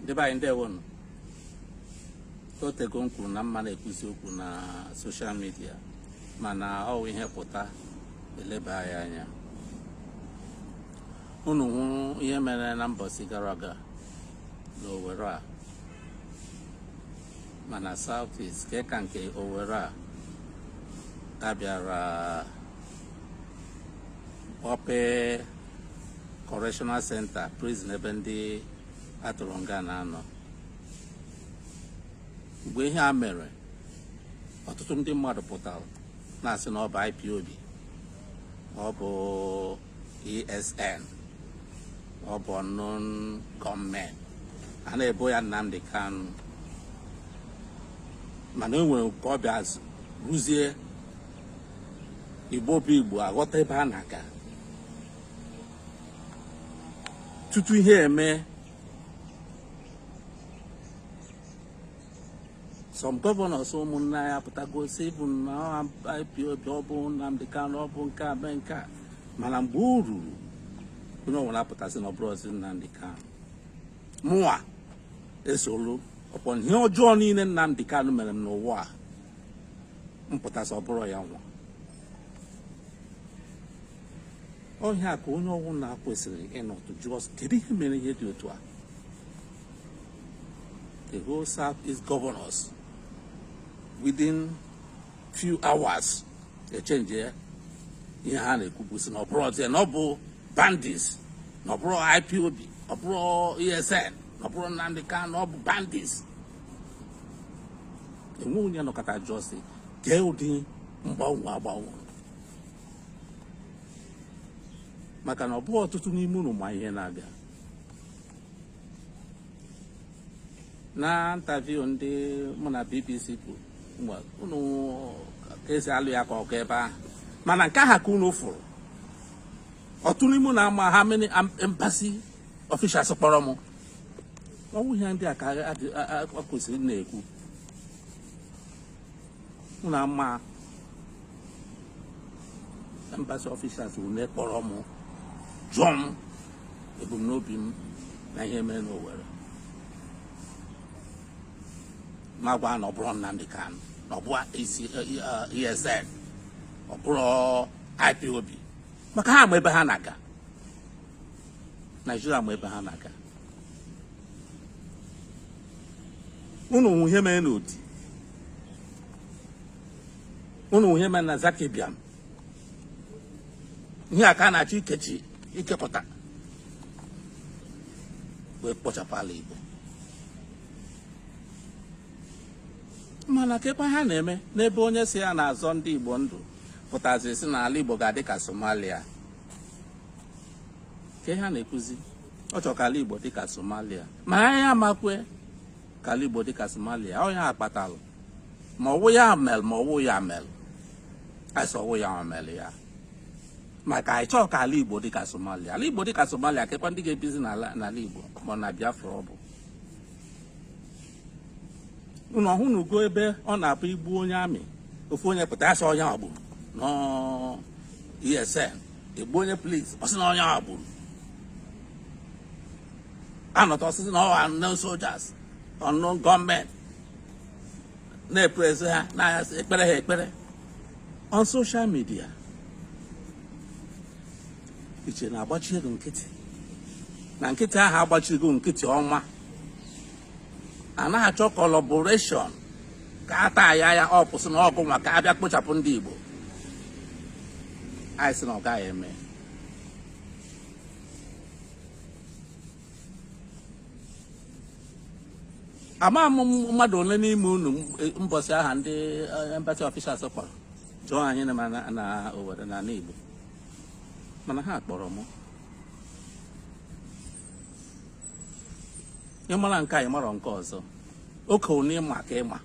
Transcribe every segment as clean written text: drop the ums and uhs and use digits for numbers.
Ndị be anyị, ndewonụ. O tego m kwuru na mma na-ekwuzi okwu na social media, mana ọ wụ ihe pụta eleba ya anya. Unu hụ ihe mere na mbọsị gara aga n'Owerri a, mana South East ke ka nke Owerri a ka bịara kpọpee correctional center, prison, ebe ndị atụrụ nga na-anọ. Mgbe ihe a mere, ọtụtụ ndị mmadụ pụtara na-asị na ọ bụ IPOB, ọ bụ ESN, ọ bụ unknown gunmen, a na-ebo ya Nnamdi Kanu. Mana e nwere ka ọ bịa rụzie, Igbo bụ Igbo aghọta ebe a na-aga. Tutu ihe eme, some governors, ụmụnne anyị, apụtago sị bụ na IPOB, ọ bụ Nnamdi Kanu, ọ bụ nke a mee nke a. Mana mgbe o ruru, onye ọbụla apụtasị na ọ bụrụzi Nnamdi Kanu. Mụnwa esolu ọpọ ihe ọjọọ niile Nnamdi Kanu mere m n'ụwa a, mpụtasị ọ bụrụ ya nwa ọhịa ka onye ọbụla kwesịrị ịnọtụ jụọ, kedu ihe mere ihe dị otu a? The whole South East governors, within few hours, echenji ihe ha na-ekwubu, sị na ọ bụrụ ọzọ, na ọ bụ bandits, na ọ bụrụ IPOB, ọ bụrụ ESN, na ọ bụrụ Nnamdi Kanu, na ọ bụ bandits. Enwe onye nọkọta jụọ sị kee ụdị mgbanwe agbanwe, maka na ọ bụghị ọtụtụ n'ime unu ma ihe na-abịa. Na interview ndị mụ na BBC kwuru, unu ka esi alụ ya ka ọgụ ebe ahụ, mana nke ahụ ka unu fụrụ. Ọtụtụ n'ime unu ama ha many embassy officials kpọrọ m. Ọnwụ ihe ndị a ka a kwesịrị na-ekwu. Unu ama embassy officials une kpọrọ m jụọ m ebumnobi m na ihe mere n'Owerri, ma gwa na ọ bụrụ Nnamdi Kanu, na ọ bụ ESN, ọ bụrụ IPOB, maka ha ma ebe ha na-aga. Naijiria ma ebe ha na-aga. Unu hụ ihe mere n'Odi, unu hụ ihe mere na Zaki Biam. Ihe a ka a na-achọ ikechi, ikekọta wee kpochapụ ala Igbo. Mana kekwa ha na-eme n'ebe onye si ya na-azọ ndị Igbo ndụ pụtazi si na ala Igbo ga-adị ka Somalia. Ka ha na-ekwuzi, ọ chọrọ ka ala Igbo dị ka Somalia, ma anyị amakwe ka ala Igbo dị ka Somalia. Ọ ya akpatalụ ma ọwụ ya mel, ma ọwụ ya mel, asị ọwụ ya mel ya, maka anyị chọọ ka ala Igbo dị ka Somalia. Ala Igbo dị ka Somalia, kekwa ndị ga-ebizi n'ala Igbo ma na Biafra? Ọ bụ unu ọhụnugo ebe ọ na-abụ igbu onye army, ofu onye pụta asị onye a gburu ESN, egbu onye police, ọ sị na onye a gburu, anọta ọsịsị na ọwa unknown soldiers, unknown gunmen, na-eprezi ha, na-ekpere ha ekpere on social media. Iche na-agbachi ego nkịtị na nkịtị ahụ agbachigo nkịtị ọnwa anaghị achọ collaboration ka a taa ya ya ọ kwụsị na ọgụ maka abịa kpochapụ ndị Igbo. Anyị sị na ọ gaghị eme. Ama m mmadụ ole n'ime unu mbọsị aha ndị embassy officials kpọrọ jụọ anyị na Owerri na ala Igbo, mana ha kpọrọ m. Ịmara nke a, ịmara nke ọzọ, oke one ịma ka ịma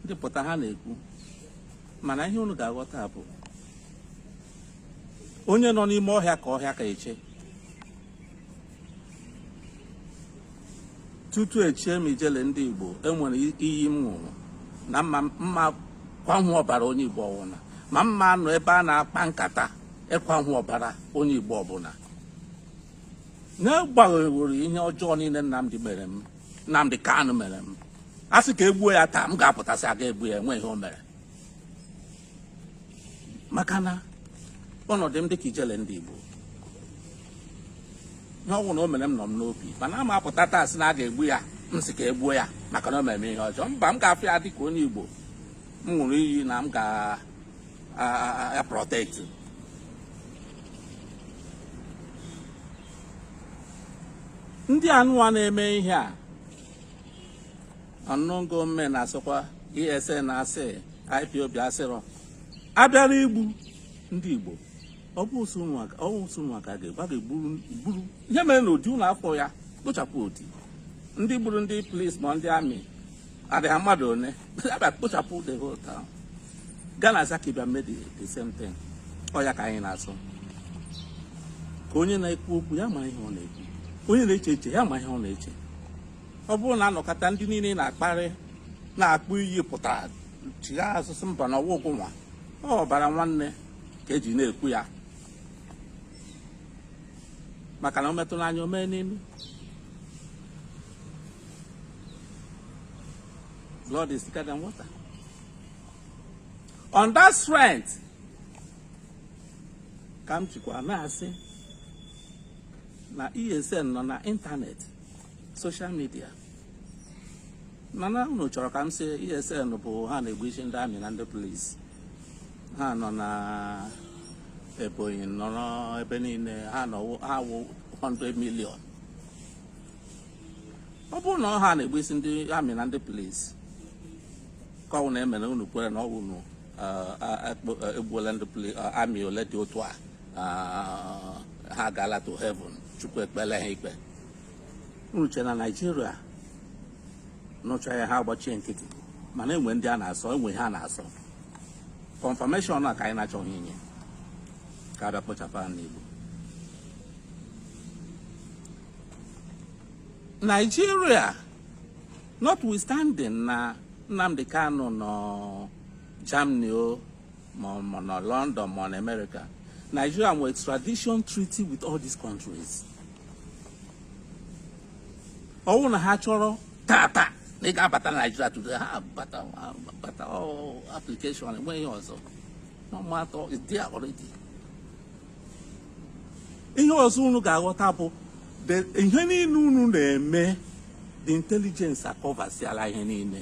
ndị pụta ha na-ekwu. Mana ihe unu ga-aghọta bụ onye nọ n'ime ọhịa ka ọhịa ka eche. Tutu echie m Ijele ndị Igbo, enwere iyi m ṅụrụ na mma mma kwanwụ ọbara onye Igbo ọwụna, ma mma nọ ebe a na-akpa nkata ịkwanwụ ọbara onye Igbo ọbụla. Na-agbanyeghị ihe ọjọọ niile Nnamdi mere m, Nnamdi Kanu mere m, a sị ka egbuo ya taa, m ga-apụtasị aga egbu ya. Enwe ihe o mere, maka na ọnọdụ m dịka ijele ndị Igbo. Ihe ọnwụ na o mere m nọ m n'obi, mana ama apụta taa sị na a ga-egbu ya, m sị ka egbuo ya maka na o mere m ihe ọjọọ? Mba, m ga-afụ ya dịka onye Igbo m ṅụrụ iyi na m ga-protect. Ndị anụwa na-eme ihe a, unknown gunmen na-asịkwa, ESN na-asị, IPOB asịrọ abịara igbu ndị Igbo. Ọ bụ ụsụ ụmụaka ga-egbu, a ga-egburu gburu. Ihe mere na Odi ụlọ afọ ya kpochapụ Odi, ndị gburu ndị police ma ndị army adịghị mmadụ one, abịa kpochapụ the whole town. Gana Zaki bịa mee the same thing. Ọ ya ka anyị na-asụ, ka onye na-ekwu okwu ya ma ihe ọ na-ekwu, onye na-eche eche ya ma ihe ọ na-eche. Ọ bụrụ na anọkọta, ndị niile na-akparị, na-akpụ iyi, pụtara chigha asụsụ mba na ọwa ụgwụ nwa ọ ọbara nwanne ka eji na-ekwu ya, maka na o metụ n'anya, o mee n'imi. Blood is thicker than water. On that strength ka m jikwa na-asị na ESN nọ na internet, social media. Mana unu chọrọ ka m sị ESN bụ ha na-egbu isi ndị army na ndị police, ha nọ na Ebonyi, nọrọ ebe niile ha nọ, ha wụ 100 million. Ọ bụrụ na ọ ha na-egbu isi ndị army na ndị police, ka ọ na emere unu kwere na ọ bụ unu egbuola ndị army ole dị otu a, ha agaala to heaven, Chukwu ekpele ha ikpe. Unu che na Naijiria nụcha ya, ha agbachie nkịtị. Mana enwe ndị a na-asọ, enwe ha na-asọ confirmation a ka anyị na-achọghị inye, ka abịa kpochapụ ha n'Igbo Nigeria. Notwithstanding na Nnamdi Kanu nọ Germany o, ma ọ nọ London, ma ọ na America, Nigeria nwere extradition treaty with all these countries. Ọwụ na ha chọrọ tata na ị ga-abata Nigeria today, ha bata, bata application, enweghị ihe ọzọ. No matter, it's there already. Ihe ọzọ unu ga-aghọta bụ ihe niile unu na-eme, the intelligence akọvasiala ihe niile.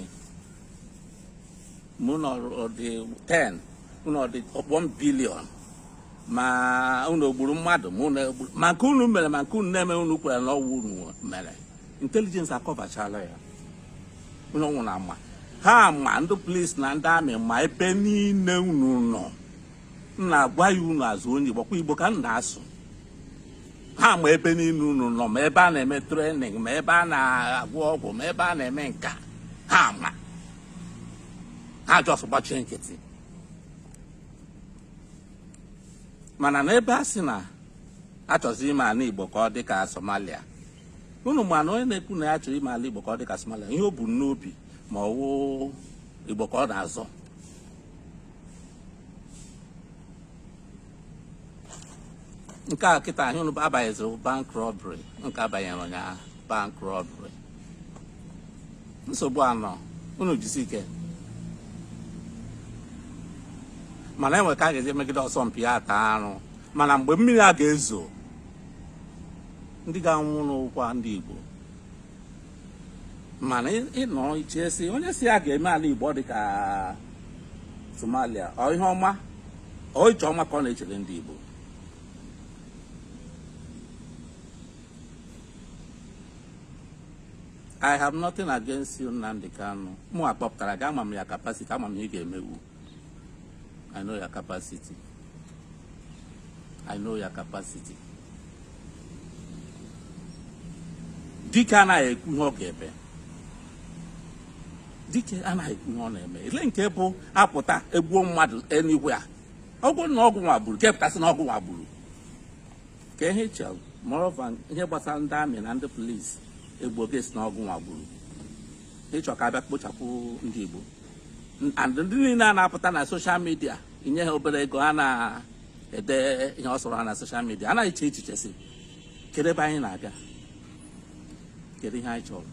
Mụ na ọ dị 10, unu ọ dị 1 billion, ma unu gburu mmadụ, ma unu egburu, ma nke unu mere, ma nke unu na-eme, unu kwere na ọwụ unu mere, intelligence akọvachala ya. Onye ọnwụ na ama ha, ma ndị police na ndị army, ma ebe niile unu nọ. M na-agwa ya unu azụ onye Igbo, kwa Igbo ka m na-asụ. Ha ma ebe niile unu nọ, ma ebe a na-eme training, ma ebe a na-agwọ ọgwụ, ma ebe a na-eme nka. Ha ma, ha just gbachie nkịtị. Mana n'ebe a sị na achọzi ime ala Igbo ka ọ dị ka Somalia, unu ma na onye na-ekwu na ya chọrọ ime ala Igbo ka ọ dị ka Somalia, ihe o bu n'obi, ma ọ wụ Igbo ka ọ na-azọ. Nke a kịta anyị unu abanyeziri bank robbery, nke abanyere ụnyaahụ, bank robbery. Nsogbu anọ, unu jisi ike. Mana enwe ka a ga-eji emegide ọsọmpi ya ata arụ. Mana mgbe mmiri a ga-ezo, ndị ga-anwụ n'ụkwa ndị Igbo. Mana ịnọ iche si onye si ya ga-eme ala Igbo dị ka Somalia, ọ ihe ọma, ọ iche ọma ka ọ na-echere ndị Igbo? I have nothing against you, Nnamdi Kanu. Mụ akpọpụtara gị, ama m ya capacity, ama m ihe ị ga-emewu. I know your capacity. I know your capacity. Dike anaghị ekwu ihe ọ ga-eme. Dike anaghị ekwu ihe ọ na-eme. Ele nke bụ apụta egbuo mmadụ anywhere a. Ọgwụ na ọgwụ nwa gburu, kepụtasị na ọgwụ nwa gburu. Ka ihe chere, moreover, ihe gbasara ndị army na ndị police egbuo gesi na ọgwụ nwa gburu. Ịchọ ka abịa kpochapụ ndị Igbo. And ndị niile a na-apụta na social media inye ha obere ego, ha na-ede ihe ọ sọrọ ha na social media, anaghị eche echiche si Kedu ebe anyị na-aga? Kedu ihe anyị chọrọ?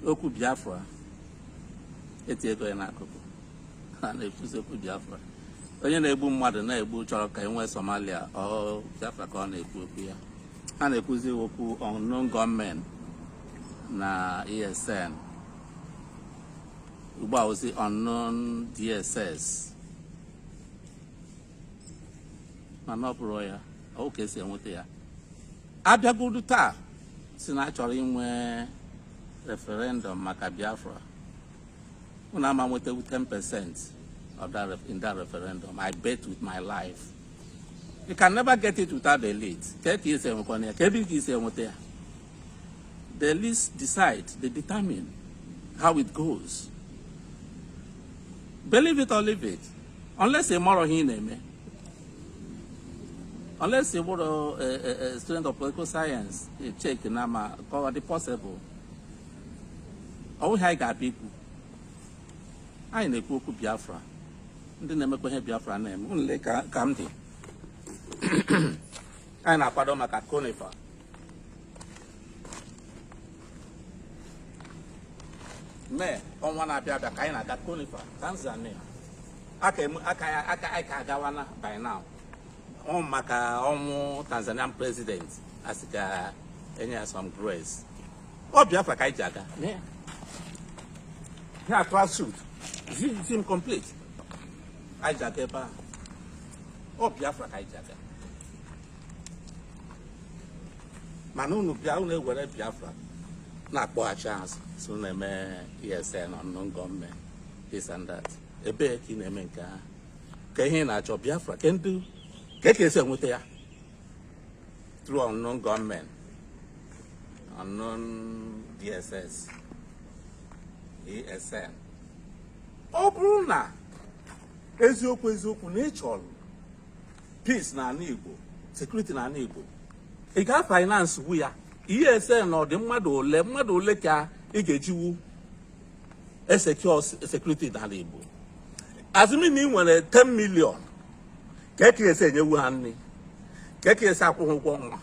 Okwu Biafra etinyego ya n'akụkụ. A na-ekwuzi okwu Biafra. Onye na-egbu mmadụ na-egbu chọrọ ka e nwee Somalia, ọ Biafra ka ọ na-ekwu okwu ya? Ha na-ekwuzi okwu unknown gunmen na ESN, ugbu a ozi unknown DSS, mana ọ bụrụ ya ọ ka esi enweta ya. Abịagodu taa si na achọrọ inwe referendum maka Biafra, unu ama nwetawu 10% of that in that referendum. I bet with my life you can never get it without the elite. Ka esi enwekwana ya? Ka ebe ka esi enweta ya? The elites decide, they determine how it goes. Believe it or leave it, unless ị marọ ihe ị na-eme, unless ị bụrụ a student of political science, check na ma ka ọ dị possible. Ọ bụghị anyị ga-abịa ikwu. Anyị na-ekwu okwu Biafra, ndị na-emekwa ihe Biafra na-eme. Unu lee ka m dị. Anyị na-akwado maka CONIFA. Mee ọnwa na-abịa abịa ka anyị na-aga CONIFA, Tanzania. Aka aka aka anyị ka agawana by now. Ọ maka ọnwụ Tanzanian president, asị ka enye ya some grace. Ọ Biafra ka anyị ji aga. Ihe atụ suit zim complete anyị ji aga ebe ahụ. Ọ Biafra ka anyị ji aga. Mana unu bịa, unu ewere Biafra na-akpọghachi azụ, so na-eme ESN, unknown gunmen, this and that. Ebee ka ị na-eme nke ahụ? Ka ihe ị na-achọ Biafra, ke ndị ka esi enweta ya through unknown gunmen, unknown DSS, ESN? Ọ bụrụ na eziokwu eziokwu na ị chọrọ peace n'ala Igbo, security n'ala Igbo, ị ga-finance wu ya. ESN na ọ dị mmadụ ole, mmadụ ole ka ị ga-ejiwu esecure security n'ala Igbo? Assuming na ị nwere 10 million, ka eke esi enyewu ha nri, ka eke esi akwụ ha ụgwọ ọnwa,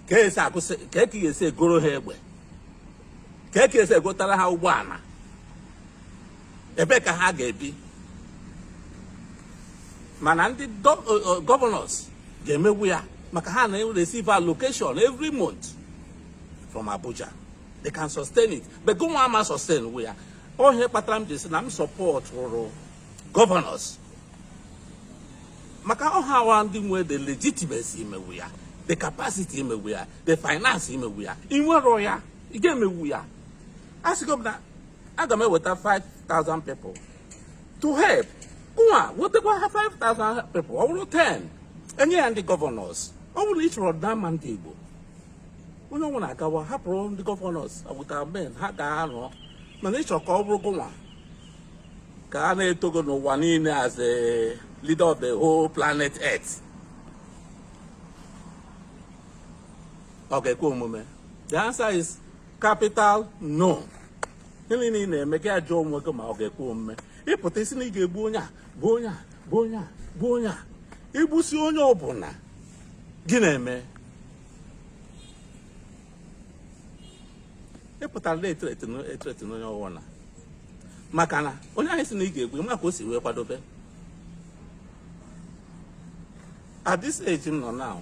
ka esi agụsị, ka eke esi egoro ha egbe, ka eke esi egotara ha ụgbọala, ebe ka ha ga-ebi? Mana ndị governors ga-emegbu ya maka ha na-receive allocation every month from Abuja. They can sustain it, but gụnwa ama sustain wu ya. Ihe kpatara m ji sị na m supportụrụ governors, maka ọha wa ndị nwe the legitimacy imewu ya, the capacity imewu ya, the finance imewu ya. Ị nwero ya, ị ga-emewu ya. A sịgo m na aga m eweta 5000 people to help. Gụnwa wetakwa ha 5000 people, ọ bụrụ 10, enye ya ndị governors. Ọ bụrụ na ị chọrọ dama ndị Igbo, onye ọnwụ na-agawa hapụrụ ndị governors with our men, ha ga-anọ. Mana ịchọ ka ọ bụrụ gụnwa ka a na-etogo n'ụwa niile as a leader of the whole planet Earth, ọ ga-ekwe omume? The answer is capital no. Gịnị na ị na-eme gị? Ajụọ onwe gị ma ọ ga-ekwe omume. Ịpụta isi na ị ga-egbu onye a, bụ onye a, bụ onye a, bụ onye a, igbusi onye ọbụla, gị na-eme? Ịpụtara na ethreaten onye ọbụla, maka na onye ahụ si na ị ga-egbu ma ka o si wee kwadobe. At this age m nọ now,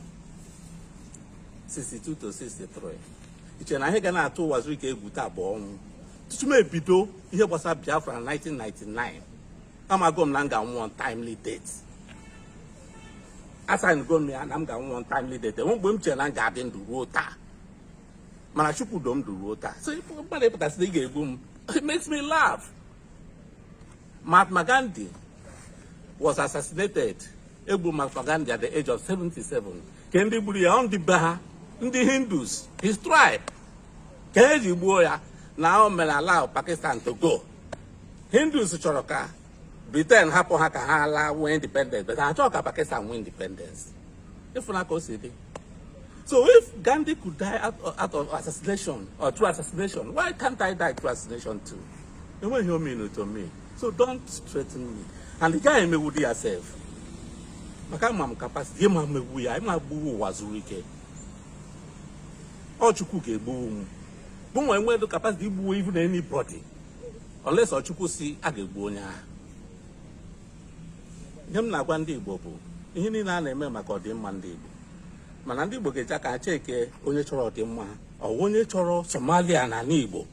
62 to 63, iche na ihe ga na-atụ ụwa zuru ike egwu taa bụ ọnwụ. Tutu m ebido ihe gbasara Biafra na 1999, amago m na m ga-anwụ untimely date. Asignego m ya na m ga-anwụ untimely date. Enwe mgbe m chere na m ga-adị ndụ ruo taa, mana Chukwu do m ndụ ruo taa. So mmadụ ịpụtasị na ị ga-egbu m, it makes me laugh. Mahatma Gandhi was assassinated. Egbu Mahatma Gandhi at the age of 77. Ke ndị gburu ya? Ndị be ha, ndị Hindus, his tribe, ka eji gbuo ya na o mere allow Pakistan to go. Hindus chọrọ ka Britain hapụ ha ka ha laa nwee independence, but ha chọrọ ka Pakistan nwee independence. Ịfụna ka o si dị. So if Gandhi could die out of assassination or through assassination, why can't I die through assassination too? Enweghị o mean to me. So don't threaten me. And the guy emewudi yourself. Maka ama m capacity ịma megbu ya, ịma gbuwu Uwazuruike. Ọ Chukwu ga-egbuwu m bụ nwa enwedo capacity igbuwo even anybody, unless ọ Chukwu si a ga-egbu onye ahụ. Ihe m na-agwa ndị Igbo bụ ihe niile a na-eme maka ọdịmma ndị Igbo, mana ndị Igbo ga-eji aka cheke onye chọrọ ọdịmma ha. Ọ bụ onye chọrọ Somalia na ala Igbo,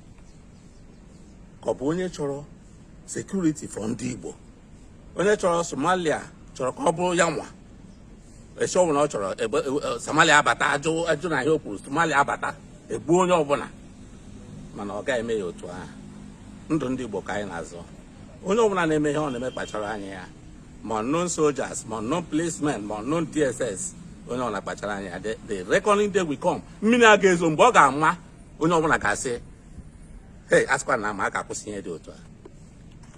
ka ọ bụ onye chọrọ security for ndị Igbo? Onye chọrọ Somalia chọrọ ka ọ bụrụ ya nwa esi ọbụla ọ chọrọ ebe Somalia abata, ajụ ajụ na ihe o kwuru, Somalia abata, egbuo onye ọbụla. Mana ọ gaghị eme ya otu ahụ. Ndụ ndị Igbo ka anyị na-azọ. Onye ọbụla na-eme ihe ọ na-eme, kpachara anya ya, ma unknown soldiers, ma unknown policemen, ma unknown DSS, onye ọbụla kpachara anya ya. The reckoning day will come. Mmiri a ga-ezo mgbe ọ ga-ama, onye ọbụla ga-asị, "Hey, asịkwa na ama a ga-akwụsị ihe dị otu a."